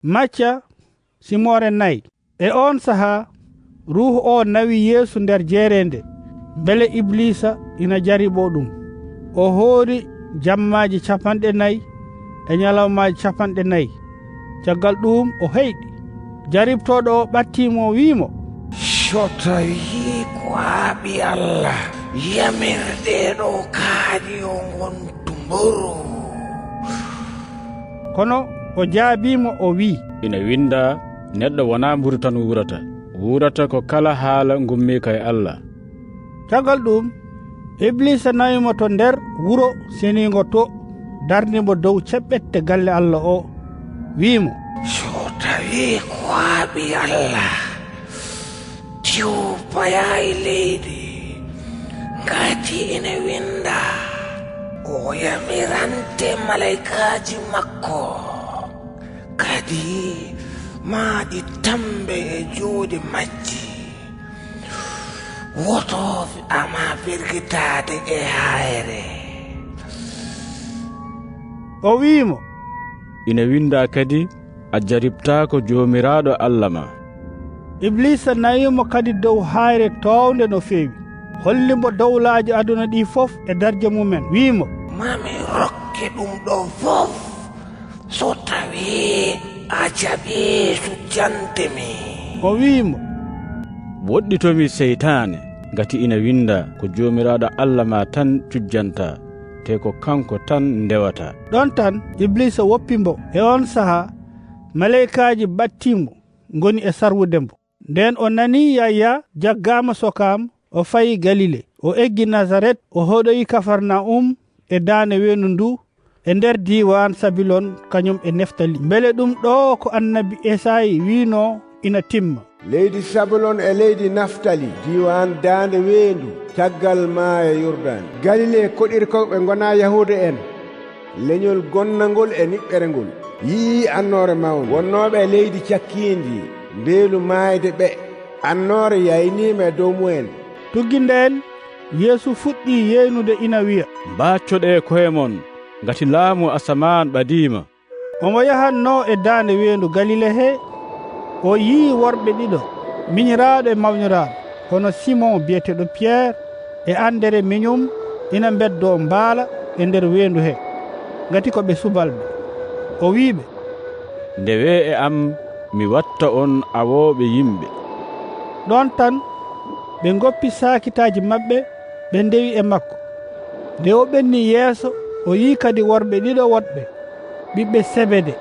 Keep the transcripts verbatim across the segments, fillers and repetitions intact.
Macca simoore nay. E oon sahaa, Ruuhu o nawi Yeesu nder jeereende, mbele Ibliisa ina jaribo ɗum. O hoori jammaaji capanɗe nay e ñalawmaaji capanɗe nay. Caggal ɗuum, o heyɗi. Jaribtooɗo o ɓattii mo, wii mo, "So tawii ko a Ɓii Alla, yamir ɗee ɗoo kaaƴe yo ngontu mburu." Kono o jaabii mo, o wii, "Ina winndaa, neɗɗo wonaa mburu tan wuurata. Wuurata ko kala haala ngummiika e Alla." Caggal ɗuum, Ibliisa nawi mo to nder wuro seniingo to, darni mo dow ceɓɓette galle Alla o, wii mo, "So tawii ko a Ɓii Alla, diw payaa e leydi, ngati ina winndaa, o yamirante malaykaaji makko, kadi maa ɗi tammbe e juuɗe majji, woto ama firgitaade e haayre." O wii mo, "Ina winndaa kadi, a jaribtaako Joomiraaɗo Alla ma." Ibliisa nawi mo kadi dow haayre toownde no feewi, holli mo dowlaaji aduna ɗi fof e darja mumen, wii mo, "Maa mi rokke ɗum ɗo fof, so tawii a jaɓii cujjante mi." O wii mo, "Woɗɗito mi, seytaane, ngati ina winndaa, ko Joomiraaɗo Alla ma tan cujjantaa, te ko kanko tan ndewataa." Ɗoon tan, Ibliisa woppi mbo. E oon sahaa, maleykaaji ɓattii mo, ngoni e sarwude mbo. Ndeen o nanii Yahya jaggaama sokaam, o fayi Galile. O eggi Nasaret, o hoɗoyi Kafarnahum e daande weendu ndu, e nder diiwaan Sabilon, kañum e Neftali. Mbele ɗum ɗo ko annabi Esayi wiinoo ina timma. "Leydi Sabilon e leydi Naftali, diiwaan daande weendu, caggal maaya Yurdan. Galile koɗirkooɓe ngonaa Yahuuda en, leñol gonnangol e niɓɓere ngol. Yi'ii annoore mawnde. Wonnooɓe e leydi cakkiindi, mbeelu maayde ɓe. Annoore yayniima e dow mumen." Tuggi ndeen, Yeesu fuɗɗii yeynude ina wiya, "Mbaaccoɗee koye mon, ngati laamu asamaan ɓadiima." Omo yahannoo e daande weendu Galile he, o yii worɓe ɗiɗo, miñiraaɗo e mawniraaɗo, hono Simon biyeteeɗo Piyer e Andere miñum, ina mbeddoo mbaala e nder weendu he, ngati ko ɓe subalɓe. O wii ɓe, "Ndewee e am, mi watta on awooɓe yimɓe." Ɗoon tan, ɓe ngoppi saakitaaji maɓɓe, ɓe ndewi e makko. Nde o ɓenni yeeso, o yii kadi worɓe ɗiɗo woɗɓe, ɓiɓɓe Sebede,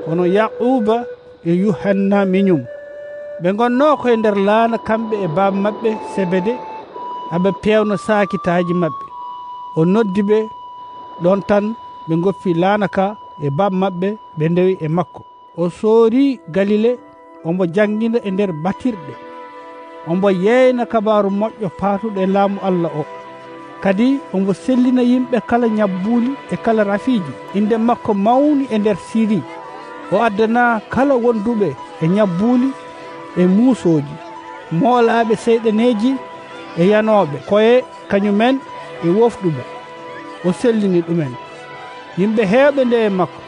hono Yaquuba e Yuhanna miñum. Ɓe ngonnoo koye nder laana, kamɓe e baaba maɓɓe Sebede, aɓe peewna saakitaaji maɓɓe. O noddi ɓe, ɗoon tan ɓe ngoppi laana ka e baaba maɓɓe, ɓe ndewi e makko. O soorii Galile, omo janngina e nder batirɗe, omo yeeyna Kabaaru Moƴƴo paatuɗo e Laamu Alla o. Kadi omo sellina yimɓe kala ñabbuuli e kala rafiiji. Innde makko mawni e nder Siri. O addanaa kala wonduɓe e ñabbuuli e muusooji, moolaaɓe seyɗaneeji e yanooɓe koye kañumen e wofɗuɓe. O sellini ɗumen. Yimɓe heewɓe ndewi e makko,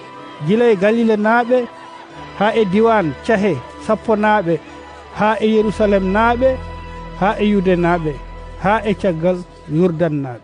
gila e Galilenaaɓe haa e diiwaan cahe sapponaaɓe, haa e Yerusalemnaaɓe, haa e Yudenaaɓe, haa e caggal Yurdannaaɓe.